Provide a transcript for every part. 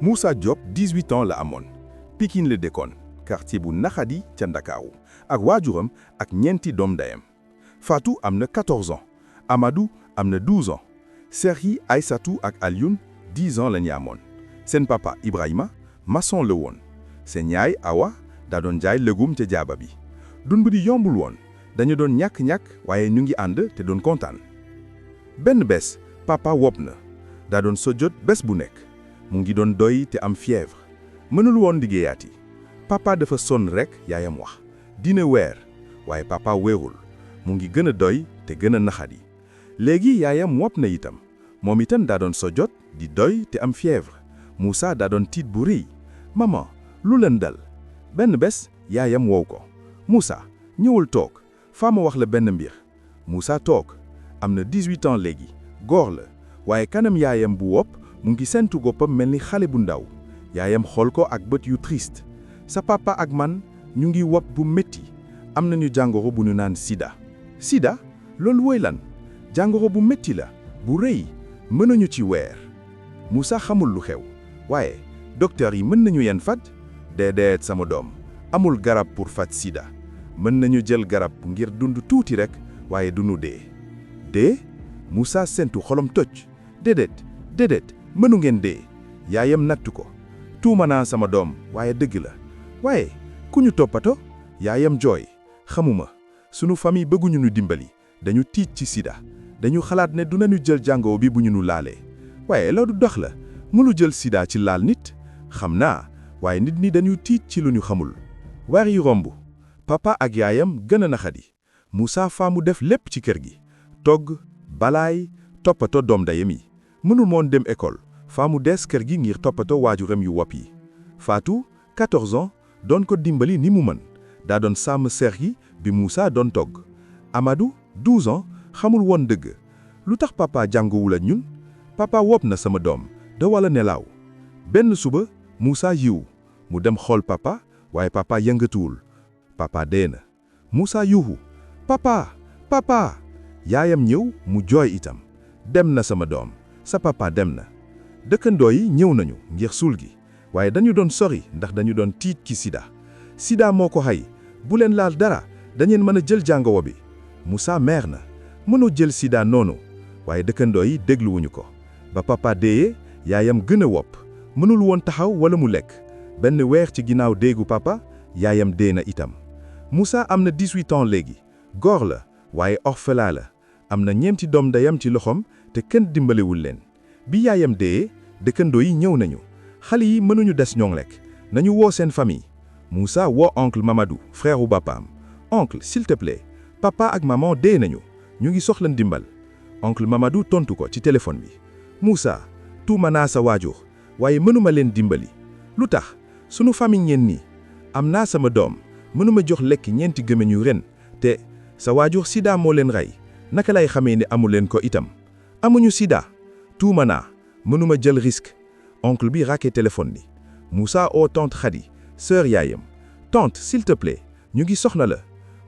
Moussa Diop 18 ans la amoon Pikine la dëkkoon quartier bu naxadi ca Ndakaaru ak waajuram ak ñeenti doom ndeyam Fatou am na 14 ans Amadou am na 12 ans Serhi Aïssatou ak Alioune 10 ans la ñu amoon seen papa Ibrahima maçon la woon seen yaay Awa daa doon jaay lëgum ca jaaba bi dund bi yombul woon dañu doon ñàkk-ñàkk waaye ñu ngi ànd te doon kontaan benn bés papa wopp na daa doon sojjot bés bu nekk mu ngi doon doy te am fièvre mënul woon liggéeyaati papa dafa sonn rek yaayam wax dina weer waaye papa weerul mu ngi gën a doy te gën a naxadi léegi yaayam wopp na itam moom itam daa doon sojjot di doy te am fièvre Moussa daa doon tiit bu rëy maman lu leen dal benn bés yaayam woow ko Moussa ñëwul toog faa ma wax la benn mbir Moussa toog am na 18 ans léegi góor la waaye kanam yaayam bu wopp mu ngi sentu goppam mel ni xale bu ndaw yaayam xool ko ak bët yu triste sa papa ak man ñu ngi wopp bu métti am nañu jàngoro bu ñu naan sida sida loolu woy lan jàngoro bu métti la bu rëy mënuñu ci weer Moussa xamul lu xew waaye docteur yi mën nañu yen faj déedéet sama doom amul garab pour faj sida mën nañu jël garab ngir dund tuuti rek waaye duñu dee Moussa sentu xolom toj déedéet mënu ngeen dee yaayam nattu ko tuuma naa sama doom waaye dëgg la waaye ku ñu toppato yaayam jooy xamuma sunu famille bëgguñu ñu dimbali dañu tiit ci sida dañu xalaat ne du nañu jël jàngoro bi bu ñu nu laalee waaye loolu dox la mënu jël sida ci laal nit xam naa waaye nit ñi dañu tiit ci lu ñu xamul weer yi romb papa ak yaayam gën a naxadi Moussa faa mu def lépp ci kër gi togg balaay toppatoo doom ndeyam yi mënul moon dem école faa mu des kër gi ngir toppatoo waajuram yu wopp yi Fatou 14 ans doon ko dimbali ni mu mën daa doon sàmm seex yi bi Moussa doon togg Amadou 12 ans xamul woon dëgg lu tax papa jànguwul ak ñun papa wopp na sama doom da wala nelaaw benn suba Moussa yiw mu dem xool papa waaye papa yëngatuwul papa dee na Moussa yuuxu papa yaayam ñëw mu jooy itam dem na sama doom sa papa dem na dëkkandoo yi ñëw nañu ngir suul gi waaye dañu doon sori ndax dañu doon tiit ci sida moo ko xay bu leen laal dara dañeen mën a jël jàngoro bi Moussa meer na mënoo jël sida noonu waaye dëkkandoo yi dégluwuñu ko ba papa deeyee yaayam gën a wopp mënul woon taxaw wala mu lekk benn weer ci ginnaaw déegu papa yaayam dee na itam Moussa am na 18 ans léegi góor la waaye orphelin la am na ñeenti doom ndeyam ci loxoom te kenn dimbalewul leen bi yaayam dee dëkkandoo yi ñëw nañu xale yi mënuñu des ñoŋ lekk nañu woo seen famille Moussa woo oncle Mamadou frère u papaam oncle s'il te plaît papa ak maman dee nañu ñu ngi soxla ndimbal oncle Mamadou tontu ko ci téléphone bi Moussa tuuma naa sa waajur waaye mënuma leen dimbali lu tax sunu famille ngeen nii am naa sama doom mënuma jox lekk ñeenti gémmiñ yu ren te sa waajur sida moo leen rey naka lay xamee ne amu leen ko itam amuñu sida tuuma naa mënuma jël risque oncle bi raqué téléphone bi Moussa oo tante Khady sœur yaayam tante s'il te plaît ñu ngi soxna la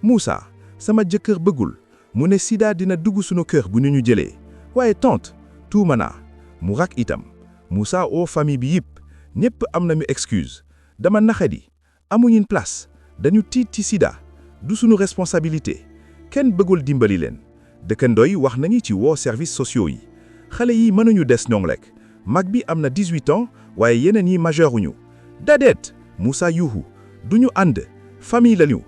Moussa sama jëkkër bëggul mu ne sida dina dugg sunu kër bu ñu jëlee waaye tante tuuma naa mu rak itam Moussa oo famille bi yëpp ñépp am nañu excuse dama naxadi amuñu place dañu tiit ci sida du sunu responsabilité kenn bëggul dimbali leen dëkkandoo yi wax nañu ci woo services sociaux yi xale yi mënuñu des ñoŋ lekk mag bi am na 18 ans waaye yeneen yi majeuruñu dadeet Moussa yuuxu duñu ànd famille lañu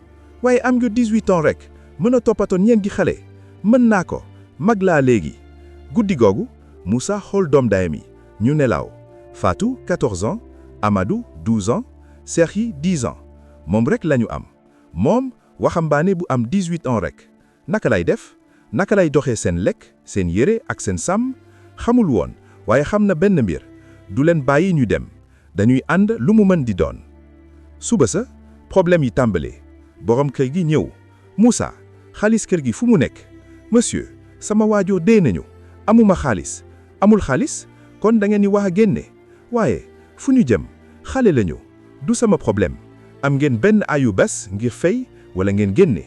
waaye am nga 18 ans rek mën a toppatoo ñeenti xale mën naa ko mag laa léegi guddi googu Moussa xool doom ndeyam yi ñu nelaw Fatou 14 ans Amadou 12 ans Serhi 10 ans moom rek lañu am moom waxambaane bu am 18 ans rek naka lay def naka lay doxee seen lekk seen yére ak seen sàmm xamul woon waaye xam na benn mbir du leen bàyyi ñu dem dañuy ànd lu mu mën di doon suba sa problème yi tàmbalee borom kër gi ñëw Moussa xaalis kër gi fu mu nekk monsieur sama waajur dee nañu amuma xaalis amul xaalis kon da ngeen di wax a génne waaye fu ñu jëm xale lañu du sama problème am ngeen benn ayu bés ngir fay wala ngeen génne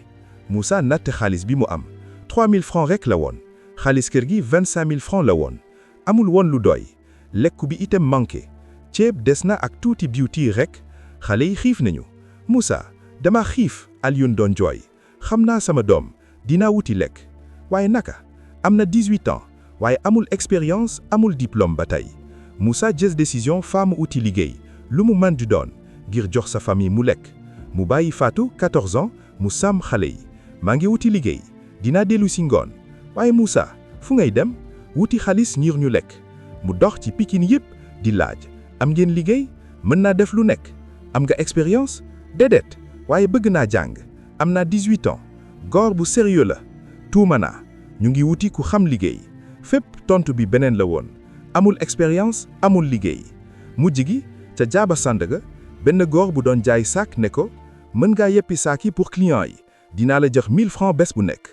Moussa natt xaalis bi mu am 3000 francs rek la woon xaalis kër gi 25000 francs la woon amul woon lu doy lekku bi itam manqué ceeb des na ak tuuti diwtiir rek xale yi xiif nañu. Moussa dama xiif Alioune doon jooy xam naa sama doom dinaa wuti lekk waaye naka am na 18 ans waaye amul expérience amul diplôme ba tey. Moussa jël décision faamu uti liggéey lu mu mën di doon ngir jox sa famille mu lekk mu bàyyi Fatou 14 ans mu sàmm xale yi maa ngi wuti liggéey dinaa dellu si ngoon waaye Moussa fu ngay dem wuti xaalis ngir ñu lekk mu dox ci Pikine yépp di laaj am ngeen liggéey mën naa def lu nekk am nga expérience déedéet waaye bëgg naa jàng am naa 18 ans góor bu sérieux la tuuma naa ñu ngi wuti ku xam liggéey fépp tontu bi beneen la woon amul expérience amul liggéey mujj gi ca jaaba Sandaga benn góor bu doon jaay saak ne ko mën ngaa yeppi saak yi pour client yi dinaa la jox 1000 francs bés bu nekk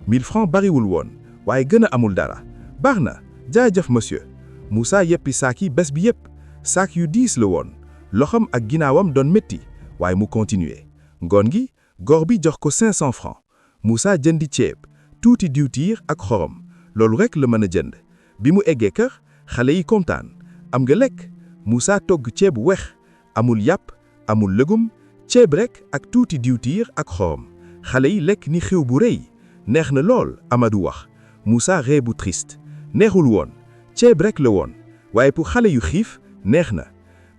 1000 francs bariwul woon waaye gën a amul dara baax na jaajëf monsieur Moussa yeppi saak yi bés bi yépp saak yu diis la woon loxam ak ginnaawam doon métti waaye mu continuer ngoon gi góor bi jox ko 500 francs Moussa jëndi ceeb tuuti diwtiir ak xorom loolu rek la mën a jënd bi mu eggee kër xale yi kontaan am nga lekk Moussa togg ceeb weex amul yàpp amul lëgum ceeb rek ak tuuti diwtiir ak xorom xale yi lekk ni xew bu rëy neex na lool Amadou wax Moussa ree bu triste neexul woon ceeb rek la woon waaye pour xale yu xiif neex na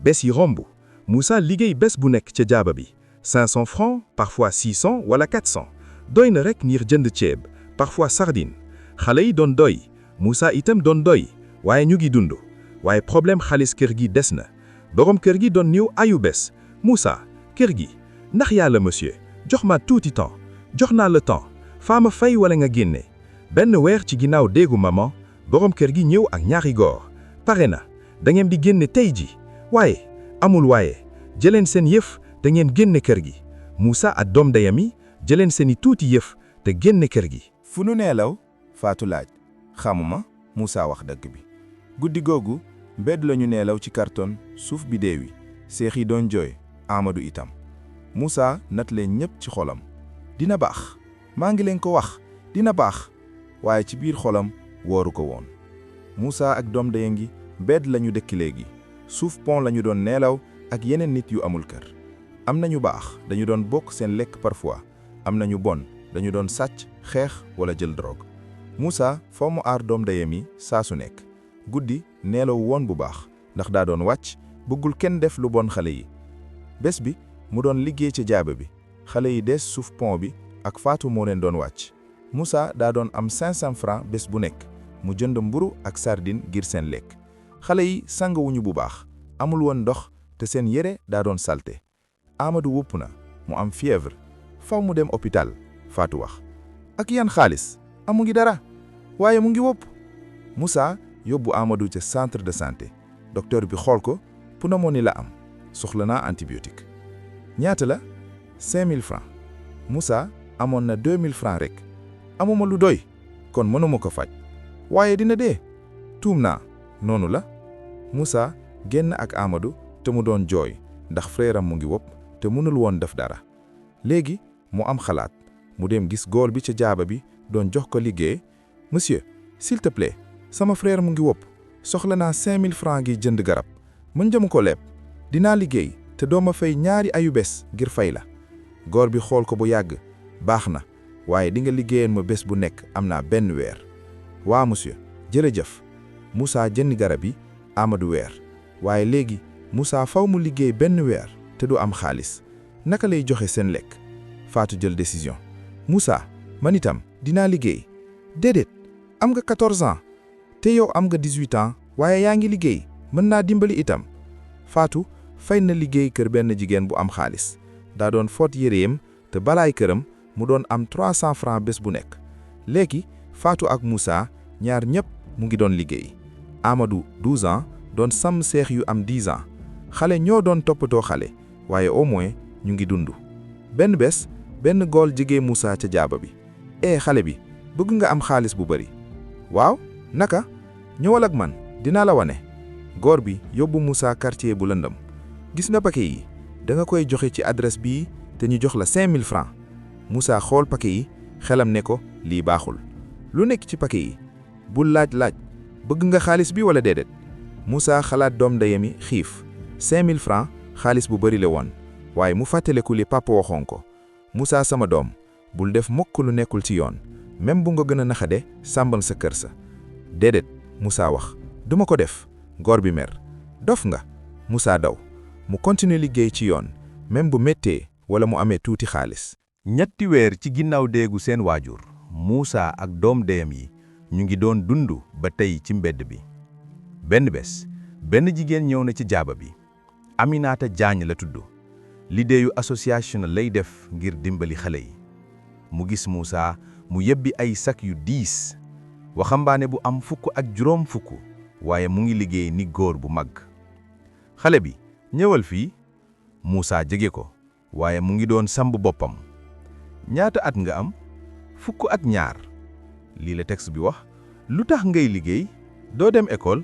bés yi romb Moussa liggéey bés bu nekk ca jaaba bi 500 francs parfois 600 wala 400 doy na rek ngir jënd ceeb parfois sardine xale yi doon doy Moussa itam doon doy waaye ñu ngi dund waaye problème xaalis kër gi des na borom kër gi doon ñëw ayu bés Moussa kër gi ndax yàlla monsieur jox ma tuuti temps jox naa le temps faa ma fay wala nga génne benn weer ci ginnaaw déggu maman borom kër gi ñëw ak ñaari góor pare na da ngeen di génne tey ji waaye amul waaye jëleen seen yëf te ngeen génne kër gi Moussa ak doom dayam yi jëleen seeni tuuti yëf te génne kër gi. fu nu neelaw Fatou laaj xamuma Moussa wax dëgg bi guddi googu mbedd lañu neelaw ci karton suuf bi deewi seex yi doon jooy Amadou itam Moussa nat leen ñépp ci xolam dina baax maa ngi leen ko wax dina baax waaye ci biir xolam wóoru ko woon Moussa ak doom daya ngi mbedd lañu dëkki léegi suuf pont lañu doon neelaw ak yeneen nit yu amul kër am nañu baax dañu doon bokk seen lekk parfois am nañu bon dañu doon sàcc xeex wala jël drogue Moussa foo mu aar doom dayam yi saa su nekk guddi neelaw woon bu baax ndax daa doon wàcc bëggul kenn def lu bon xale yi bés bi mu doon liggéey ca jaaba bi xale yi des suuf pont bi ak Fatou moo leen doon wàcc Moussa daa doon am 500 francs bés bu nekk mu jënd mburu ak sardine ngir seen lekk xale yi sangawuñu bu baax amul woon ndox te seen yére daa doon salte Amadou wupp na mu am fièvre faw mu dem hôpital Fatou wax ak yan xaalis amu ngi dara waaye mu ngi wopp Moussa yóbbu Amadou ca centre de santé docteur bi xool ko pneumonie la am soxla naa antibiotique ñaata la 5000 francs Moussa amoon na 2000 francs rek amuma lu doy kon mënuma ko faj waaye dina dee tuum naa noonu la Moussa génn ak Amadou te mu doon jooy ndax frère am mu ngi wopp te mënul woon def dara léegi mu am xalaat mu dem gis góor bi ca jaaba bi doon jox ko liggéey monsieur s'il te plaît sama frère mu ngi wopp soxla naa 5000 francs gi jënd garab mën jëmu ko leeb dinaa liggéey te doo ma fay ñaari ayu bés ngir fay la góor bi xool ko bu yàgg baax na waaye di nga liggéeyal ma bés bu nekk am naa benn weer waa monsieur jërëjëf Moussa jënd garab yi Amadou weer waaye léegi Moussa faw mu liggéey benn weer te du am xaalis naka lay joxe seen lekk Fatou jël décision Moussa man itam dinaa liggéey déedéet am nga 14 ans te yow am nga 18 ans waaye yaa ngi liggéey mën naa dimbali itam Fatou fay na liggéey kër benn jigéen bu am xaalis daa doon foot yéreem te balaay këram mu doon am 300 francs bés bu nekk léegi Fatou ak Moussa ñaar ñépp mu ngi doon liggéey Amadou 12 ans doon sàmm seex yu am 10 ans xale ñoo doon toppatoo xale waaye au moins ñu ngi dund benn bés benn góor jege Moussa ca jaaba bi xale bi bëgg nga am xaalis bu bari waaw naka ñëwal ak man dinaa la wane góor bi yóbbu Moussa quartier bu lëndëm gis nga paquet yi da nga koy joxe ci adresse bii te ñu jox la 5000 francs Moussa xool paquet yi xelam ne ko lii baaxul lu nekk ci paquet yi bul laaj bëgg nga xaalis bi wala déedéet Moussa xalaat doom ndeyam yi xiif 5000 francs xaalis bu bari la woon waaye mu fàttaleku li papa waxoon ko Moussa sama doom bul def mukk lu nekkul ci yoon même bu nga gën a naxade sàmbal sa kër sa déedéet Moussa wax duma ko def góor bi mer dof nga Moussa daw mu continuer liggéey ci yoon même bu méttee wala mu amee tuuti xaalis. ñetti weer ci ginnaaw déegu seen waajur Moussa ak doom deyam yi ñu ngi doon dund ba tey ci mbedd bi benn bés benn jigéen ñëw na ci jaaba bi Aminata Diagne la tudd liggéeyu association lay def ngir dimbali xale yi mu gis Moussa mu yebbi ay sak yu diis waxambaane bu am fukk ak juróom fukk waaye mu ngi liggéey ni góor bu mag xale bi ñëwal fii Moussa jege ko waaye mu ngi doon samb boppam ñaata at nga am fukk ak ñaar lii la texte bi wax lu tax ngay liggéey doo dem école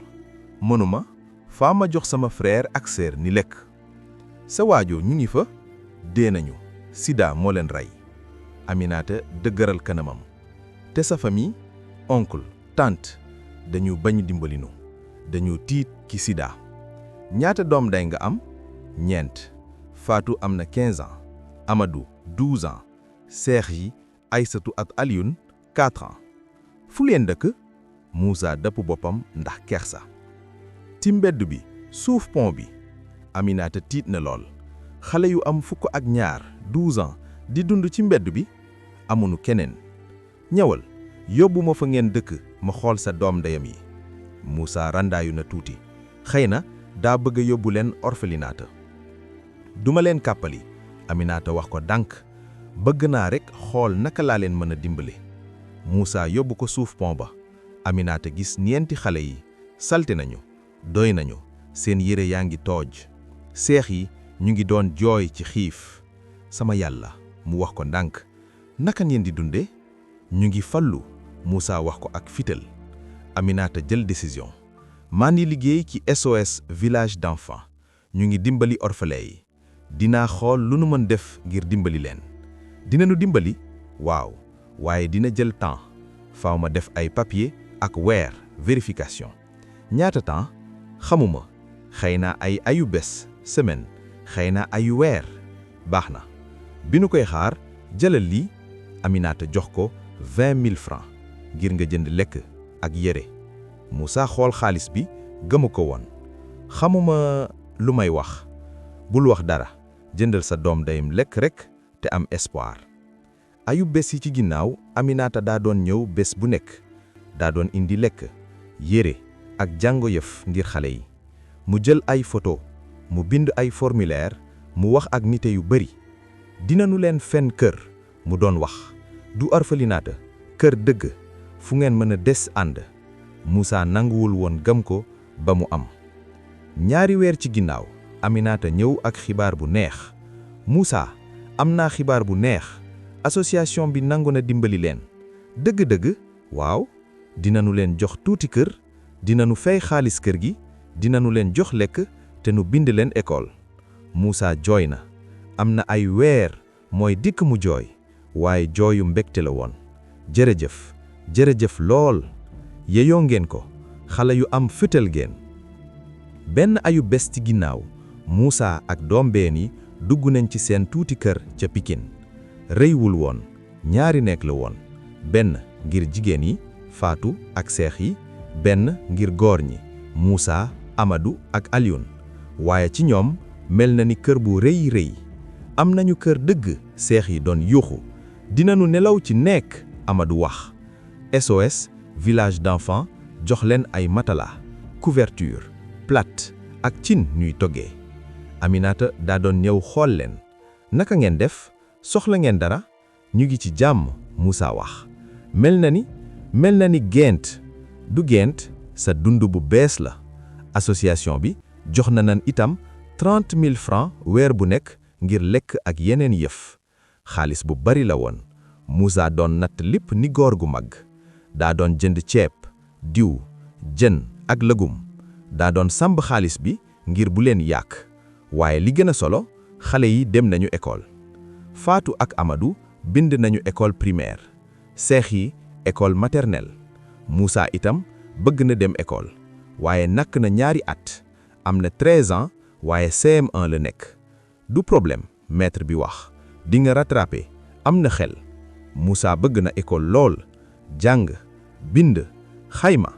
mënuma faa ma jox sama frère ak sœur ni lekk sa waajur ñu ngi fa dee nañu sida moo leen rey Aminata dëgëral kanamam te sa famille oncle tante dañu bañ dimbalinu dañu tiit ki sida ñaata doom day nga am ñeent Fatou am na 15 ans Amadou 12 ans seex yi Aïssatou ak Alioune 4 ans fu leen dëkk Moussa dëpp boppam ndax kersa ci mbedd bi suuf pont bi Aminata tiit na lool xale yu am fukk ak ñaar 12 ans di dund ci mbedd bi amunu keneen ñëwal yóbbu ma fa ngeen dëkk ma xool sa doom ndeyam yi Moussa randaayu na tuuti xëy na daa bëgg a yóbbu leen orphelinat duma leen kàppali Aminata wax ko dànk bëgg naa rekk xool naka laa leen mën a dimbale Moussa yóbbu ko suuf pont ba Aminata gis ñeenti xale yi salte nañu doy nañu seen yére yaa ngi tooj seex yi ñu ngi doon jooy ci xiif sama yàlla mu wax ko ndànk naka ngeen di dunde ñu ngi fallu Moussa wax ko ak fital Aminata jël décision maa ngi liggéey ci SOS village d'enfants ñu ngi dimbali orphelin yi dinaa xool lu nu mën def ngir dimbali leen dinañu dimbali waaw waaye dina jël temps faaw ma def ay papier ak weer vérification ñaata temps xamuma xëy na ay ayu bés semaine xëy na ayu weer baax na bi nu koy xaar jëlal lii Aminata jox ko 20 000 francs ngir nga jënd lekk ak yére Moussa xool xaalis bi gëmu ko woon xamuma lu may wax bul wax dara jëndal sa doom dayam lekk rekk te am espoir ayu bés yi ci ginnaaw Aminata daa doon ñëw bés bu nekk daa doon indi lekk yére ak jàngo yëf ngir xale yi mu jël ay photo mu bind ay formulaire mu wax ak nite yu bari dinanu leen fenn kër mu doon wax du orphelinat kër dëgg fu ngeen mën a des ànd Moussa nanguwul woon gëm ko ba mu am ñaari weer ci ginnaaw Aminata ñëw ak xibaar bu neex Moussa am naa xibaar bu neex association bi nangu na dimbali leen dëgg-dëgg waaw dinanu leen jox tuuti kër dinanu fay xaalis kër gi dinanu leen jox lekk te nu bind leen école Moussa jooy na am na ay weer mooy dikk mu jooy waaye jooyu mbégte la woon jërëjëf jërëjëf lool yeyoo ngeen ko xale yu am fital ngeen benn ayu bés ci ginnaaw Moussa ak doom been yi dugg nañ ci seen tuuti kër ca Pikine rëywul woon ñaari nekk la woon benn ngir jigéen yi Fatou ak seex yi benn ngir góor ñi Moussa Amadou ak Alioune waaye ci ñoom mel na ni kër bu rëy am nañu kër dëgg seex yi doon yuuxu dinanu nelaw ci nekk Amadou wax SOS village d'enfants jox leen ay matelas couverture plate ak cin ñuy toggee Aminata daa doon ñëw xool leen naka ngeen def soxla ngeen dara ñu ngi ci jàmm Moussa wax mel na ni gént du gént sa dund bu bees la association bi jox na nan itam 30 000 francs weer bu nekk ngir lekk ak yeneen yëf xaalis bu bari la woon Moussa doon natt lépp ni góor gu mag daa doon jënd ceeb diw jën ak lëgum daa doon sàmb xaalis bi ngir bu leen yàq waaye li gën a solo xale yi dem nañu école Fatou ak Amadou bind nañu école primaire seex yi école maternelle Moussa itam bëgg na dem école waaye nakk na ñaari at am na 13 ans waaye CM1 la nekk. du problème maître bi wax di nga rattraper am na xel. Moussa bëgg na école lool jàng bind xayma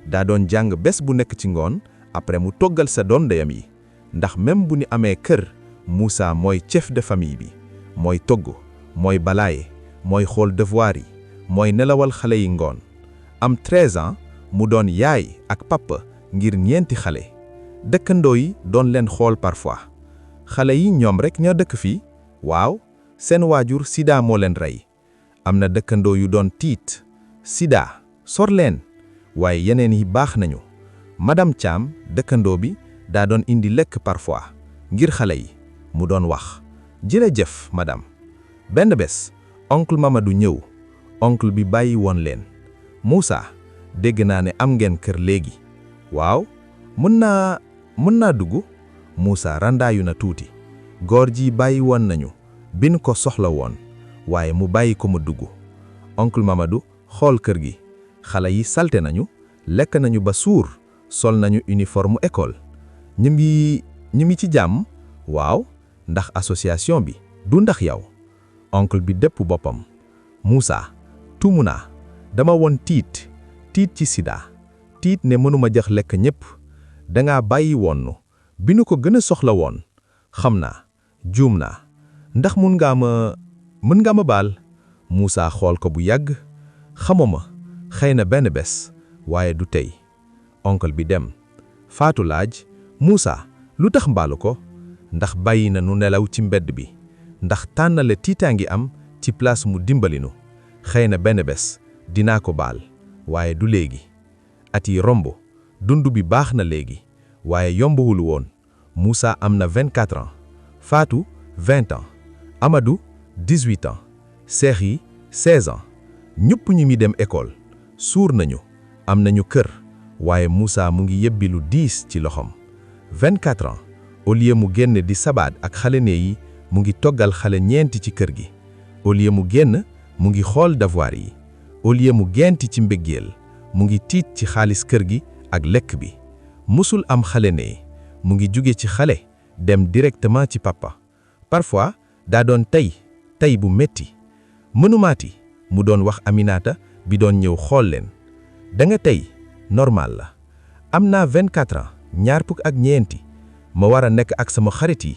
daa doon jàng bés bu nekk ci ngoon après mu toggal sa doom ndeyam yi ndax même bu ñu amee kër Moussa mooy chef de famille bi mooy togg mooy balaaye mooy xool devoir yi mooy nelawal xale yi ngoon. am 13 ans mu doon yaay ak papa ngir ñeenti xale dëkkandoo yi doon leen xool parfois xale yi ñoom rek ñoo dëkk fii waaw seen waajur sida moo leen rey. am na dëkkandoo yu doon tiit sida sor leen waaye yeneen yi baax nañu. madame Thiam dëkkandoo bi daa doon indi lekk parfois ngir xale yi mu doon wax jërëjëf madame. benn bés oncle Mamadou ñëw oncle bi bàyyi woon leen. Moussa dégg naa ne am ngeen kër léegi. waaw mën naa dugg. Moussa randaayu na tuuti góor ji bàyyi woon nañu bin ko soxla woon waaye mu bàyyi ko mu dugg. oncle Mamadou xool kër gi xale yi salte nañu lekk nañu ba suur sol nañu uniforme école. ñu ngi ci jàmm. waaw ndax association bi du ndax yow. oncle bi dëpp boppam. Moussa tuumu naa dama woon tiit ci sida tiit ne mënuma jox lekk ñépp danga bàyyi woon nu bi nu ko gën a soxla woon. xam naa juum naa ndax mën nga ma baal. Moussa xool ko bu yàgg xamuma xëy na benn bés waaye du tey. oncle bi dem. Faatu laaj Moussa lu tax mbaalu ko ndax bàyyi na nu nelaw ci mbedd bi ndax tànnale tiitaangi am ci place mu dimbalinu xëy na benn bés dinaa ko baal waaye du léegi. at yi romb dund bi baax na léegi waaye yombuwul woon. Moussa am na 24 ans Fatou 20 ans Amadou 18 ans seex yi 16 ans ñëpp ñu mi dem école suur nañu am nañu kër waaye Moussa mu ngi yebbi lu diis ci loxoom. 24 ans au lieu mu génn di sabaat ak xale ne yi mu ngi toggal xale ñeenti ci kër gi. au lieu mu génn mu ngi xool devoir yi. au lieu mu genti ci mbëggeel mu ngi tiit ci xaalis kër gi ak lekk bi. musul am xale ne mu ngi jóge ci xale dem directement ci papa. parfois daa doon tey bu metti mënumaati mu doon wax Aminata bi doon ñëw xool leen. da nga tey normal la. am naa 24 ans ñaar fukk ak ñeenti ma war a nekk ak sama xarit yi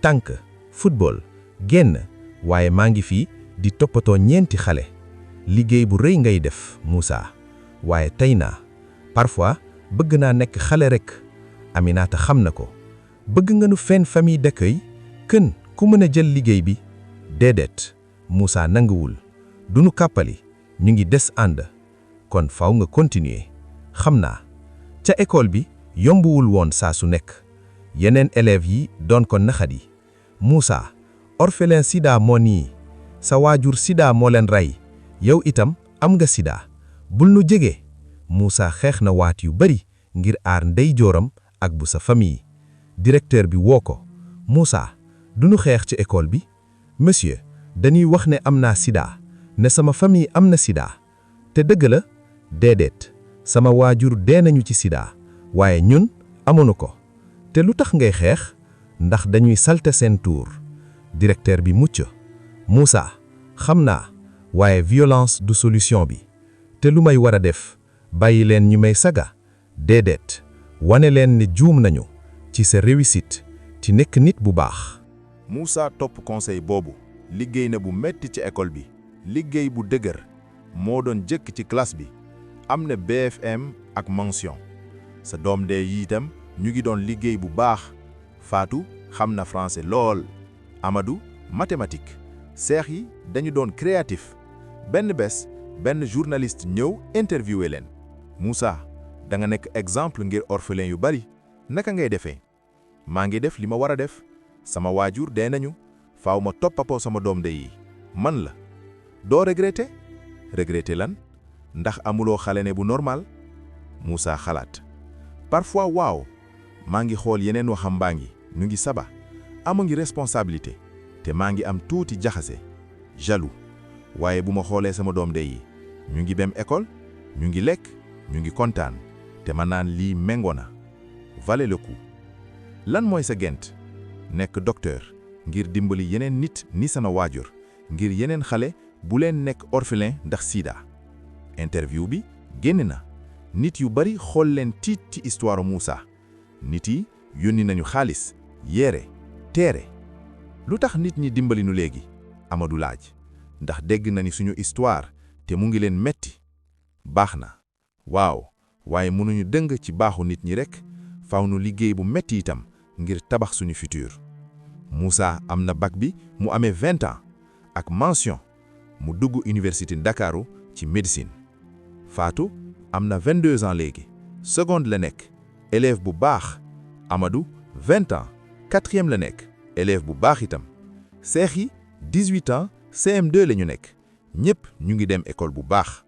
tànk football génn waaye maa ngi fii di toppatoo ñeenti xale. liggéey bu rëy ngay def Moussa waaye tey naa parfois bëgg naa nekk xale rek. Aminata xam na ko. bëgg nga nu fenn famille d'accueil kën ku mën a jël liggéey bi. déedéet Moussa nanguwul du nu kàppali ñu ngi des ànd kon faw nga continuer. xam naa ca école bi yombuwul woon saa su nekk yeneen élèves yi doon ko naxadi. Moussa orphelin sida moo nii sa waajur sida moo leen rey yow itam am nga sida bul nu jege. Moussa xeex na waat yu bari ngir aar ndeyjooram ak bu sa famille. directeur bi woo ko. Moussa du nu xeex ci école bi. monsieur dañuy wax ne am naa sida ne sama famille am na sida te dëgg la. déedéet sama waajur dee nañu ci sida waaye ñun amuñu ko te lu tax ngay xeex ndax dañuy salte seen tuur. directeur bi mucc. Moussa xam naa waaye violence du solution bi te lu may war a def bàyyi leen ñu may saga. déedéet wane leen ne juum nañu ci sa réussite ci nekk nit bu baax. Moussa topp conseil boobu liggéey na bu metti ci école bi liggéey bu dëgër moo doon jëkk ci classe bi am na BFM ak mention. sa doom de yi itam ñu ngi doon liggéey bu baax. Fatou xam na français lool. Amadou mathématique. seex yi dañu doon créatif. benn bés benn journaliste ñëw interviewé leen. Moussa da nga nekk exemple ngir orphelin yu bari naka ngay defee. maa ngi def li ma war a def sama waajur dee nañu faaw ma toppatoo sama doom de yi man la. doo regretter lan ndax amuloo xale ne bu normal. Moussa xalaat. parfois waaw maa ngi xool yeneen waxambaane ñu ngi saba amu ngi responsabilité te maa ngi am tuuti jaxase jaloux waaye bu ma xoolee sama doom de yi ñu ngi dem école ñu ngi lekk ñu ngi kontaan te ma naan lii méngoo na valait le coup. lan mooy sa gént nekk docteur ngir dimbali yeneen nit ni sama waajur ngir yeneen xale bu leen nekk orphelin ndax sida. interview bi génn na nit yu bari xool leen tiit ci histoire Moussa. nit yi yónni nañu xaalis yére teere lu tax nit ñi dimbali nu léegi Amadou laaj ndax dégg na ni suñu histoire te mu ngi leen metti baax na waaw waaye mënuñu dëng ci baaxu nit ñi rekk faaw nu liggéey bu metti itam ngir tabax suñu futur. Moussa am na bac bi mu amee 20 ans ak mention mu dugg université Ndakaaru ci médecine. Fatou am na 22 ans léegi seconde la nekk élève bu baax. Amadou 20 ans 4e la nekk élève bu baax itam. seex yi 18 ans CM2 la ñu nekk ñépp ñu ngi dem école bu baax.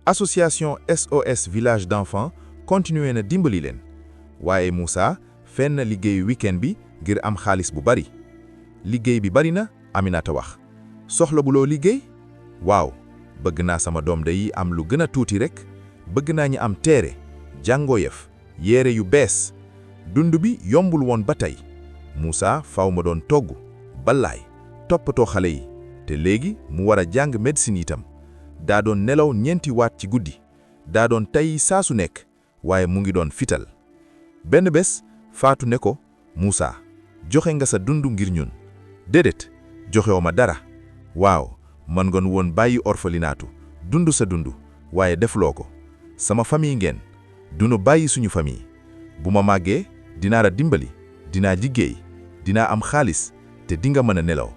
association SOS village d'enfants continué na dimbali leen waaye Moussa fenn liggéeyu week-end bi ngir am xaalis bu bari. liggéey bi bari na Aminata wax soxla bu loo liggéey waaw bëgg naa sama doom day am lu gën a tuuti rekk bëgg naa ñi am teere jàngoo yëf yére yu bees. dund bi yombul woon ba tey Moussa faw ma doon togg balaay toppatoo xale yi te léegi mu war a jàng médecine itam daa doon nelaw ñeenti waat ci guddi daa doon tey saa su nekk waaye mu ngi doon fital. benn bés Fatou ne ko Moussa joxe nga sa dund ngir ñun déedéet joxewo ma dara waaw man ngoon woon bàyyi orphelinaatu dund sa dund waaye defloo ko sama famille ngeen dunu bàyyi suñu famille bu ma màggee dinaa la dimbali dinaa liggéey dinaa am xaalis te dinga mën a nelaw.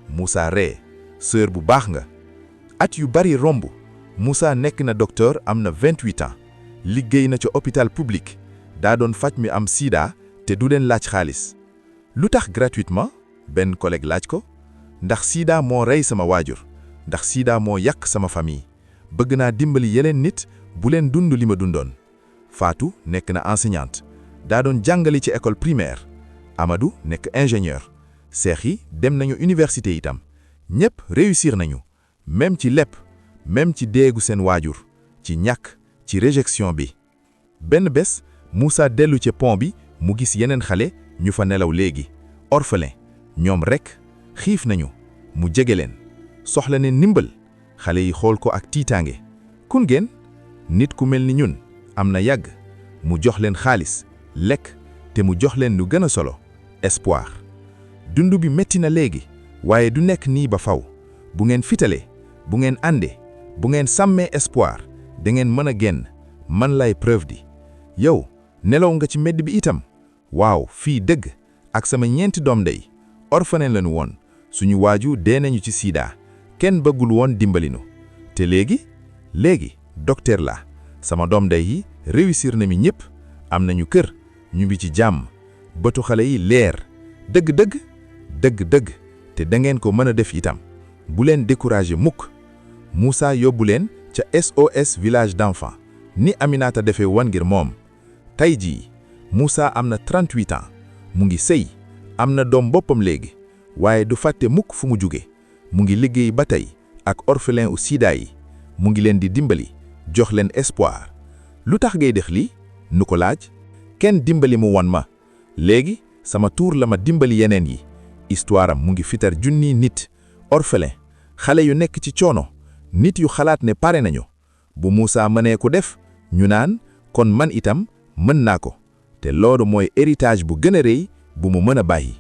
Moussa ree sœur bu baax nga. at yu bari romb Moussa nekk na docteur am na 28 ans liggéey na ca hôpital public daa doon faj mi am sida te du leen laaj xaalis. lu tax gratuitement benn collègue laaj ko ndax sida moo rey sama waajur ndax sida moo yàq sama famille bëgg naa dimbali yeneen nit bu leen dund li ma dundoon. Fatou nekk na enseignante daa doon jàngale ci école primaire. Amadou nekk ingénieur seex yi dem nañu université itam ñépp réussir nañu même ci lépp même ci déegu seen waajur ci ñàkk ci réjection bi. benn bés Moussa dellu ca pont bi mu gis yeneen xale ñu fa nelaw léegi orphelin ñoom rekk xiif nañu mu jege leen soxla ne ndimbal xale yi xool ko ak tiitaange. kun ngeen nit ku mel ni ñun am na yàgg mu jox leen xaalis lekk te mu jox leen lu gën a solo espoir. dund bi metti na léegi waaye du nekk nii ba faw bu ngeen fitalee bu ngeen àndee bu ngeen sàmmee espoir da ngeen mën a génn man lay preuve di. yow nelaw nga ci mbedd bi itam waaw fii dëgg ak sama ñeenti doom ndey orphelin lañu woon suñu waaju dee nañu ci sida kenn bëggul woon dimbalinu te léegi docteur la sama doom ndey yi réussir na mi ñépp am nañu kër ñu ngi ci jàmm bëtu xale yi leer dëgg te da ngeen ko mën a def itam bu leen décourager mukk. Moussa yóbbu leen ca SOS village d'enfants ni Aminata defee wan ngir moom. tey jii Moussa am na 38 ans mu ngi sëy am na doom boppam léegi waaye du fàtte mukk fu mu jóge mu ngi liggéey ba tey ak orphelin u sida yi mu ngi leen di dimbali jox leen espoir. lu tax ngay def lii nu ko laaj kenn dimbali mu won ma léegi sama tuur la ma dimbali yeneen yi. histoire am mu ngi fitar junni nit orphelin xale yu nekk ci coono nit yu xalaat ne pare nañu bu Moussa mënee ko def ñu naan kon man itam mën naa ko te loolu mooy héritage bu gën a rëy bu mu mën a bàyyi.